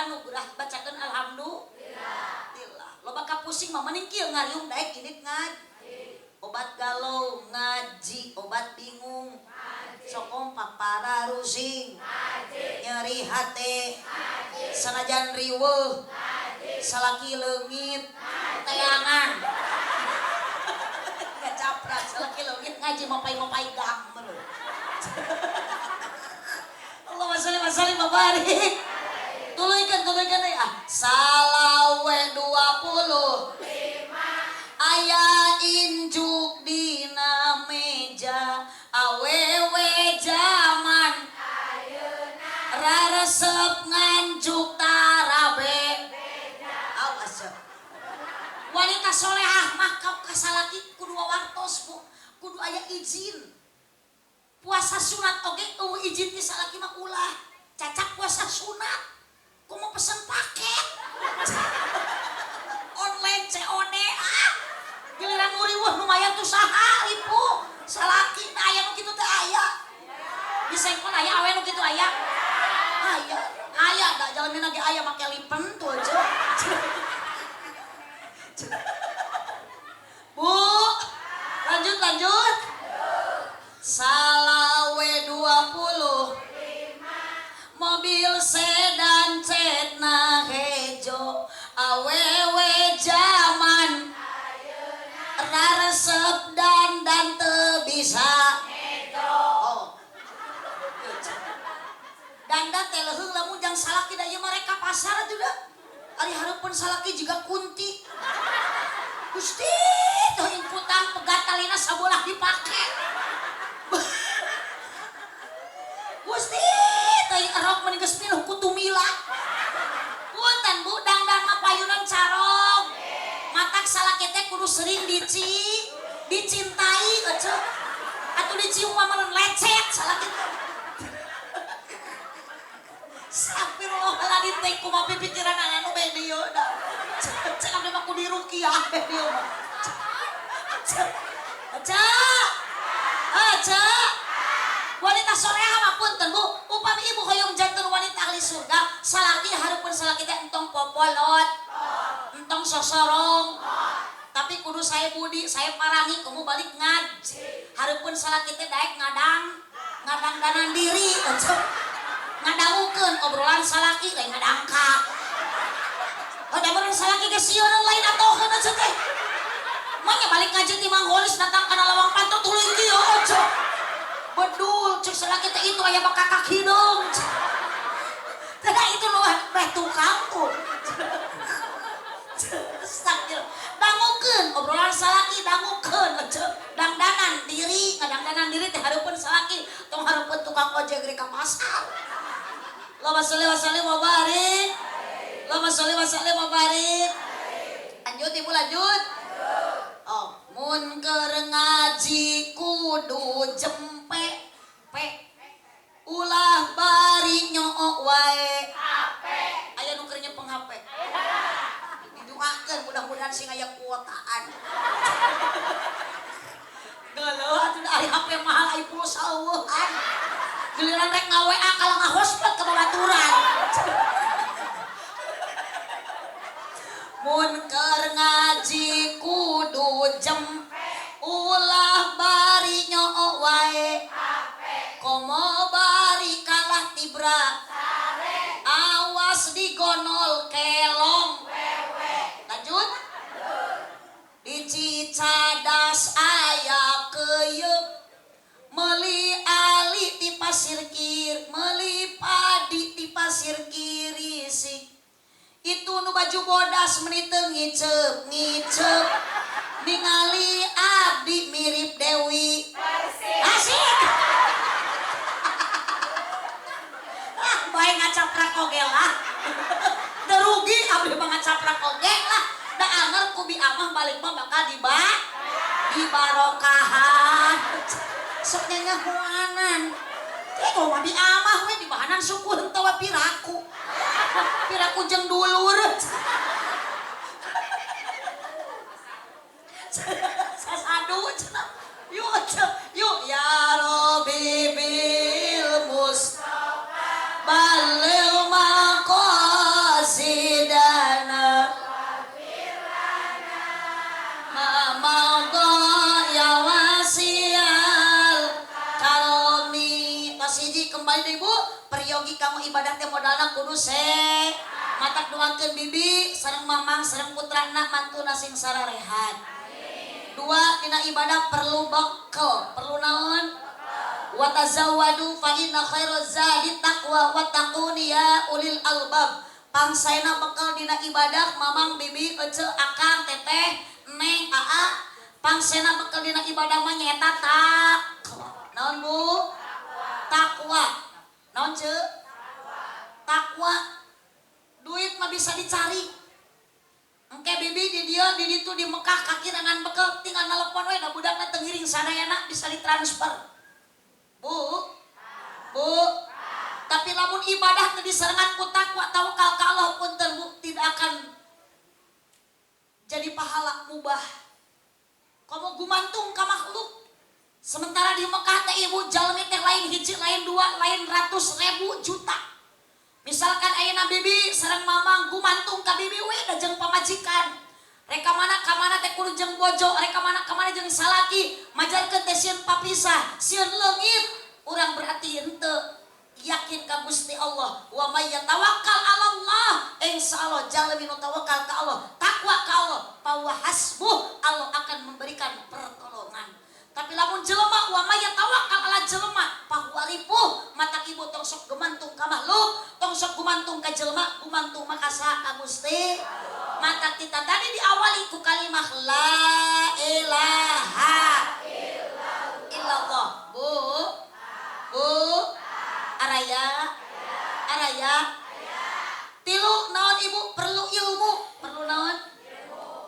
anugerah. Bacakeun alhamdulillah. Loba kapusing mah mending kieu ngariung daek indit ngaji. Obat galau ngaji, obat bingung ngaji. Sok kompak para rusing ngaji. Nyeri hate ngaji. Sanajan riweuh ngaji. Salaki leungit teangan. Ngacaprak salaki leungit ngaji mapai-mapai gam. Allahumma sholli wa sallim wa barik. Tuluykeun tuluykeun deui ah. Salawe 20. Aya injuk dina meja awewe jaman ayeuna raresep nganjuk tarabe. Awas. Wanita solehah mah ka salaki kudu wawartos bu, kudu aya izin. Puasa sunat oge eueuh izin ti salaki mah ulah. Cacak puasa sunat kumaha pesen paket. Online COD ah. Giliran nguriweuh nu mayar tuh saha ripu salaki nah aya nu kitu teh aya. Di sengkon aya awe nu kitu aya. Aya, aya da jalanna ge aya make lipen tuh aja. Bu, lanjut lanjut. Salawe 20. Mobil sedan cetna hejo awewe jaman raresep dan teu bisa. Oh. Dandan teh leuheung lamun jang salaki da ieu mah pasar atuh da. Ari hareupeun salaki jiga kunti. Gusti, teu ingkutan pegat talina sabolah dipake. Gusti, teuing erok meni geus pinuh ku tumila. Punten Bu, dangdan mah payunan carong. Matak salaki teh kudu sering dicintai eceu. Atuh dicium mah meureun lecet salaki teh. Astagfirullahaladzim teh kumaha pikiran anu bae dieu da. Cek abdi mah kudu diruqyah bae dieu mah. Cek. Cek. Wanita soleha mah punten Bu, upami ibu hoyong janten wanita ahli surga, salaki hareupeun salaki teh entong popolot, entong sosorong. Tapi kudu saya budi, saya parangi kamu balik ngaji. Hareupeun salaki teh daek ngadang, ngadangdanan diri eceu. Ngadangukeun obrolan salaki lain ngadangkak. Oh, da meureun salaki ge sieun lain atoheun eceu teh. Manya balik ngaji ti Mang Holis datang kana lawang panto tuluy kieu eceu. Bedul cek salaki teh itu aya bakakak hideung. Tah itu nu meh tukang tuh. Sakit. Dangukeun obrolan salaki dangukeun eceu. Dangdanan diri, ngadangdanan diri teh hareupeun salaki, tong hareupeun tukang ojek rek ka pasar. Allahumma sholli wa sallim wa barik. Allahumma sholli wa sallim wa barik. Lanjut Ibu lanjut. Oh, mun keur ngaji kudu jempe pe ulah bari nyook wae. HP. Aya nu keur nyepeng HP. Didoakeun mudah-mudahan sing aya kuotaan. Geuleuh atuh ari HP mahal ai pulsa eueuhan. Giliran rek nga-WA kalah nga-hotspot ka babaturan. Mun keur ngaji kudu jem ulah bari nyook wae. Komo bari kalah tibra. Awas digonol kelong. Lanjut. Di Cicadas aya keyeup meuli ali ti pasir kiri, meuli padi ti pasir kiri sik. Itu nu baju bodas meni teu ngiceup ngiceup ningali abdi mirip Dewi Asik. Ah, bae ngacaprak oge lah. Teu rugi abdi mah ngacaprak oge lah. Da anger ku bi amah balik mah bakal dibarokahan. Sok nyanyahoanan. Teh mah bi amah we dibahanan suku henteu we piraku. Piraku jeung dulur. Sasadu cenah. Yuk yuk ya Rabbi bil Mustafa balil maqasidana ma maudha ya wasial karomi. Tos hiji kembali deui Bu, peryogi kamu ibadah teh modalna kudu se matak doakeun bibi sareng mamang sareng putrana mantuna sing sararehat. Dua, dina ibadah perlu bekal, perlu naon? Wa tazawwadu fa inna khairaz zadi taqwa wattaquni ya ulil albab. Pangsaena bekal dina ibadah mamang bibi ece akang teteh neng aa. Pangsaena bekal dina ibadah mah nyaeta takwa. Naon Bu? Takwa. Naon ce? Takwa. Duit mah bisa dicari. Engke bibi di dieu di ditu di Mekah kakirangan bekal tinggal nelpon we da budakna teu ngiring sadayana bisa ditransfer. Bu. Bu. Tapi lamun ibadah teu diserengan ku takwa tawakal ka Allah punten Bu tidak akan jadi pahala mubah. Komo gumantung ka makhluk. Sementara di Mekah teh ibu jalmi teh lain hiji lain dua lain ratus ribu juta. Misalkan ayeuna bibi sareng mamang gumantung ka bibi we da jeung pamajikan. Rek ka mana teh kudu jeung bojo, rek ka mana jeung salaki, majarkeun teh sieun papisah, sieun leungit. Urang berarti henteu yakin ka Gusti Allah. Wa may yatawakkal 'ala Allah, insyaallah jalmi nu tawakal ka Allah, takwa ka Allah, fa huwa hasbuh, Allah akan memberikan pertolongan. Tapi lamun jelema wa may yatawakkal ala jelema fa huwa ripuh, matak ibu tong sok gumantung ka makhluk, tong sok gumantung ka jelema, gumantung mah Gusti. Mata kita tadi diawali ku kalimah la ilaha illallah. Bu, bu, araya, araya. Tilu naon ibu perlu ilmu, perlu naon?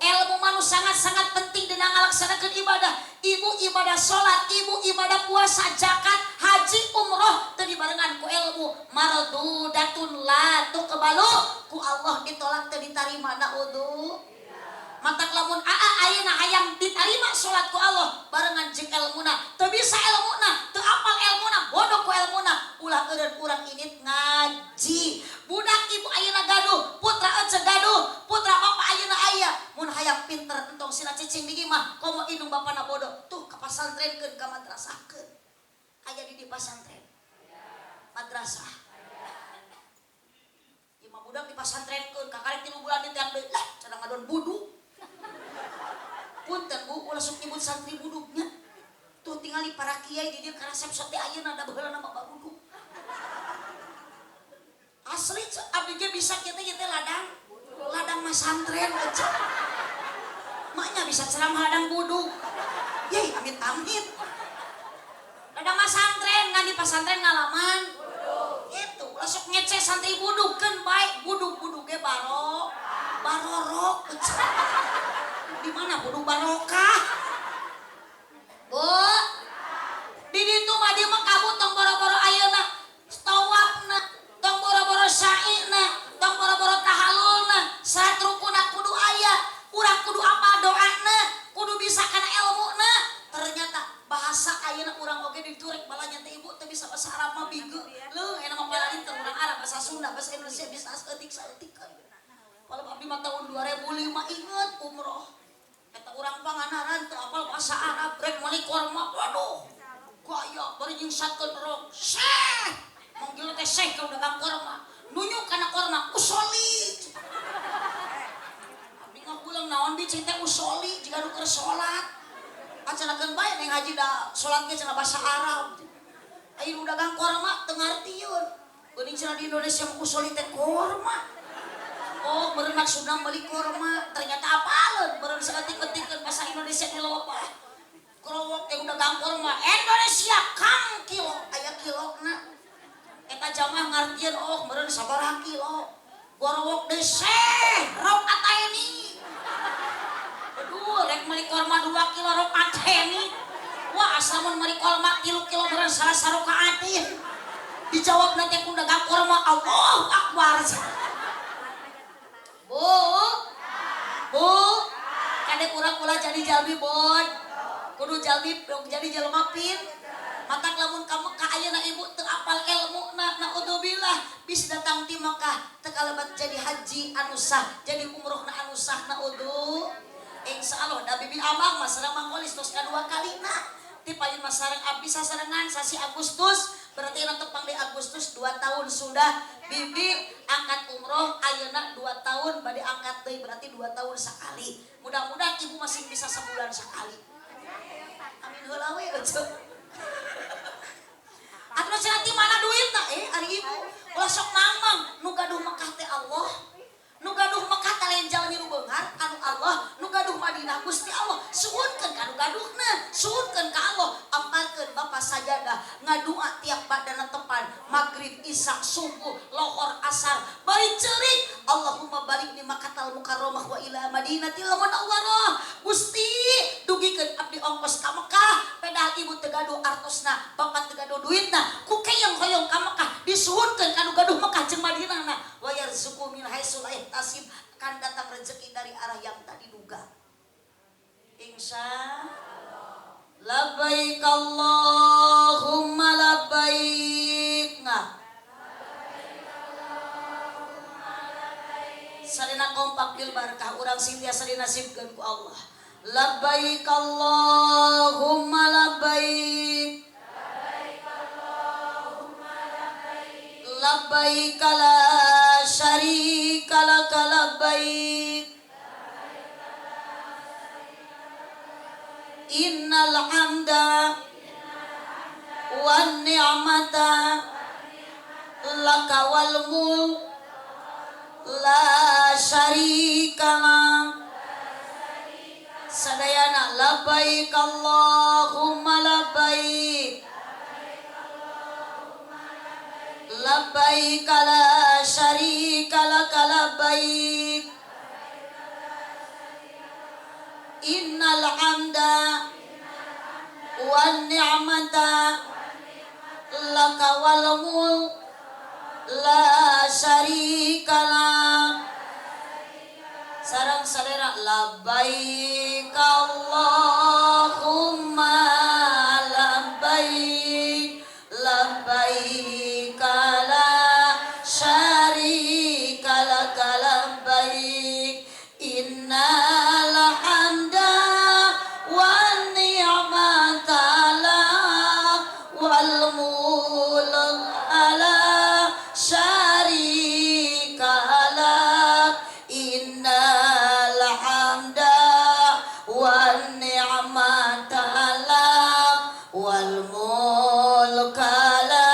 Ilmu manu sangat-sangat penting dina ngalaksanakeun ibadah. Ibu ibadah sholat, ibu ibadah puasa, zakat, haji, umroh teu dibarengan ku ilmu. Mardudatun la tuqbalu, ku Allah ditolak teu ditarima naudzu. Matak lamun aa ayeuna hayang ditarima sholat ku Allah barengan jeung ilmuna, teu bisa ilmuna, teu apal ilmuna, bodoh ku ilmuna, ulah eureun urang indit ngaji. Budak ibu ayeuna gaduh, putra ece gaduh, putra bapak ayeuna aya. Mun hayang pinter entong sina cicing di imah, komo indung bapana bodoh, tuh ka pasantrenkeun ka madrasahkeun. Aya di pasantren. Madrasah. Imah budak di pasantrenkeun, kakarek 3 bulan diteak deui, lah cenah ngadon buduk. Punten bu, ulah sok nyebut santri buduknya. Tuh tingali para kiai di dieu karasep sok teh ayeuna da baheula mah baruduk. Asli abdi ge bisa kieu teh ladang. Ladang mah santren aja. Maknya bisa ceramah ladang buduk. Yeay, amit-amit. Ladang mah santren, ngan di pasantren ngalaman. Gitu, ulah sok ngece santri buduk keun bae, buduk-buduk ge baro. Barorok. Di mana buduk barokah? Bu, di ditu mah di Mekah bu tong boro-boro ayeuna tawafna, tong boro-boro sa'ina, tong boro-boro tahalulna, syarat rukunna kudu aya, urang kudu apal doana, kudu bisa kana ilmuna. Ternyata bahasa ayeuna urang oge diturek balanya teh ibu teu bisa bahasa Arab mah bieu. Leuh enak mah paling urang Arab bahasa Sunda, bahasa Indonesia bisa saeutik-saeutik. Kalau abdi mah tahun 2005 inget umroh. Eta urang Pangandaran teu apal bahasa Arab rek meuli korma. Waduh. Gaya bari nyingsatkeun rok. Syekh. Manggil teh syekh ka dagang korma. Nunjuk kana korma usoli. Abdi ngagulang naon bi cing teh usoli jiga nu keur salat. Acanakeun bae neng haji da salat ge cenah bahasa Arab. Aya nu dagang korma teu ngartieun. Geuning cenah di Indonesia mah usoli teh korma. Oh, meureun maksudna meuli korma, ternyata apaleun meureun saeutik-eutikeun bahasa Indonesia di lobah. Krowok teh udah dagang korma, Indonesia kang kilo, aya kilona. Eta jamaah ngartieun oh meureun sabaraha kilo. Gorowok deui seh, rok ataeni. Aduh, rek meuli korma 2 kilo rok ataeni. Wah, asa mun meuli korma 3 kilo meureun salah sarokaatin. Dijawab nanti ku dagang korma, Allahu Akbar. Bu, bu, kadek urang ulah jadi jalmi bod, kudu jalmi jadi jelema pin. Matak lamun ka Mekah ayeuna ibu teu apal ilmuna, naudzubillah bisa datang ti Mekah teu kalebat jadi haji anu sah, jadi umrohna anu sah naudzu. Insyaallah da bibi amang mah sareng Mang Kolis tos kadua kalina. Ti payun mah sareng abdi sasarengan sasi Agustus, berarti ayeuna tepang di Agustus 2 tahun sudah bibi angkat umroh ayeuna 2 tahun bade angkat deui berarti 2 tahun sekali. Mudah-mudahan ibu masih bisa sebulan sekali. Amin heula we eueuh. Atuh cenah ti mana duitna? Ari ibu ulah sok mamang nu gaduh Mekah teh Allah. Nu gaduh Mekah teh lain jalmi nu beunghar anu Allah, nu gaduh Madinah Gusti Allah. Suhunkeun ka nu gaduhna, suhunkeun ka Allah, amparkeun bapa sajadah ngadua tiap badana tepan, maghrib, isya, subuh, lohor, asar, bari ceurik, Allahumma baligni Makkatal Mukarramah wa ila Madinatil Munawwarah. Gusti, dugikeun abdi ongkos ka Mekah, padahal ibu teu gaduh artosna, bapak teu gaduh duitna, ku keyong hoyong ka Mekah, disuhunkeun ka nu gaduh Mekah jeung Madinahna. Wa yarzuqu min haitsu la yahtasib, akan datang rezeki dari arah yang tak diduga. Insya Allah. Labbaik Allahumma labbaik. Nah. Sarina kompak bil barakah urang sing tiasa dinasibkeun ku Allah. Labbaik Allahumma labbaik. Labbaik Allahumma labbaik. Labbaik la syarika laka labbaik. Innal hamda wan ni'mata laka wal mulk la syarika lak. Sadayana labbaik Allahumma labbaik. Labbaik la syarika lak labbaik. Innal hamda wan ni'mata laka wal mulk la syarika lak. Sarang sadera labbaik Allahumma labbaik labbaik la syarika lak labbaik. Innal hamda wan ni'mata lak wal mulk la syarika lak. Innal hamda wan ni'mata lak wal mulk la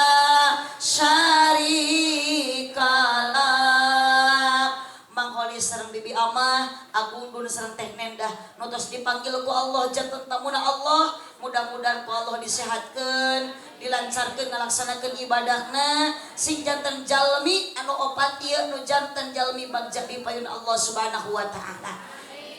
syarika lak. Mang Holis sareng Bibi Amah, Agung Dun sareng Teh Nendah nu tos dipanggil ku Allah janten tamuna Allah. Mudah-mudahan ku Allah disehatkeun, dilancarkeun ngalaksanakeun ibadahna, sing janten jalmi anu opat ieu nu janten jalmi bagja di payun Allah Subhanahu wa taala.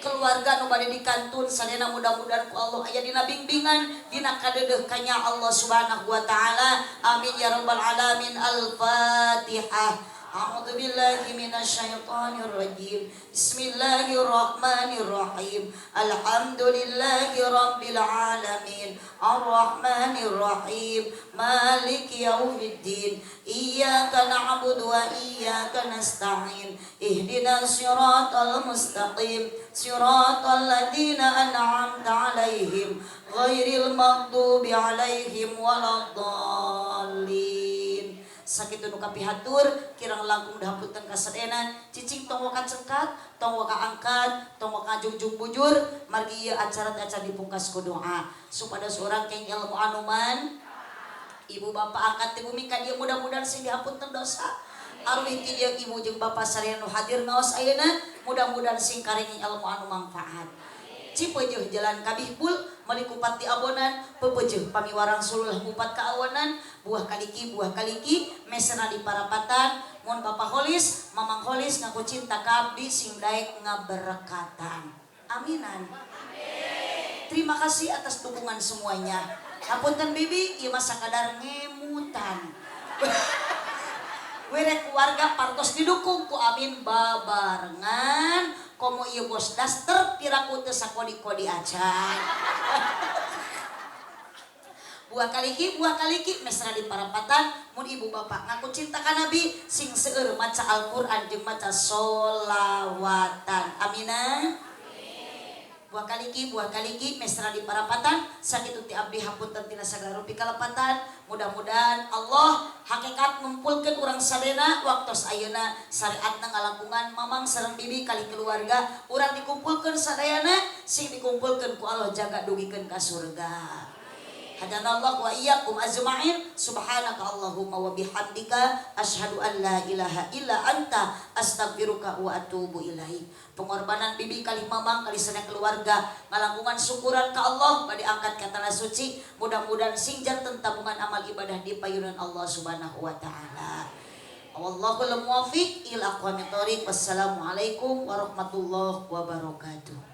Keluarga nu bade dikantun sadayana mudah-mudahan ku Allah aya dina bimbingan, dina kadeudeuh kanya Allah Subhanahu wa taala. Amin ya rabbal alamin. Al-Fatihah. A'udzu billahi minasyaitonir rajim. Bismillahirrahmanirrahim. Alhamdulillahi rabbil alamin. Arrahmanir rahim. Maliki yaumiddin. Iyyaka na'budu wa iyyaka nasta'in. Ihdinas siratal mustaqim. Siratal ladzina an'amta 'alaihim ghairil maghdubi 'alaihim waladdallin. Sakitu nu kapihatur kirang langkung dahapunten kasadayana. Cicing tong waka cengkat, tong waka angkat, tong waka jungjung bujur, margi ieu acara teh acan dipungkas ku doa supados urang keng ilmu anuman. Ibu bapak angkat ti bumi ka dieu mudah-mudahan sing dihapunten dosa. Arwih ti dieu ibu jeung bapak sadayana nu hadir ngaos ayeuna mudah-mudahan sing karingin ilmu anu manfaat. Cipeujeuh jalan kabih bul meuli kupat di abonan, pepeujeuh pamiwarang sululah kupat kaawanan, buah kaliki mesena di parapatan. Mun Bapak Holis, Mamang Holis ngaku cinta ka abdi sing daek ngaberkatan. Aminan. Amin. Terima kasih atas dukungan semuanya. Hapunten bibi, ieu mah sakadar ngemutan. Were keluarga partos didukung ku amin babarengan. Komo ieu bos daster piraku teu sakodi-kodi acan. Buah kaliki mesra di parapatan. Mun ibu bapak ngaku cinta ka Nabi sing seueur maca Al-Qur'an jeung maca solawatan. Aminah. Buah kaliki mesra di parapatan. Sakitu ti abdi hapunten tina sagala rupi kalepatan. Mudah-mudahan Allah hakikat ngumpulkeun urang sadayana waktos ayeuna syariatna ngalangkungan mamang sareng bibi kali keluarga urang dikumpulkeun sadayana sing dikumpulkeun ku Allah jaga dugikeun ka surga. Hadanallahu wa iyyakum ajma'in. Subhanaka Allahumma wa bihamdika asyhadu an la ilaha illa anta astaghfiruka wa atubu ilaik. Pengorbanan bibi kali mamang kali sadaya keluarga ngalangkungan syukuran ka Allah bade angkat ka tanah suci, mudah-mudahan sing janten tabungan amal ibadah di payunan Allah Subhanahu wa taala. Wallahul muwaffiq ila aqwamit thoriq. Wassalamualaikum warahmatullahi wabarakatuh.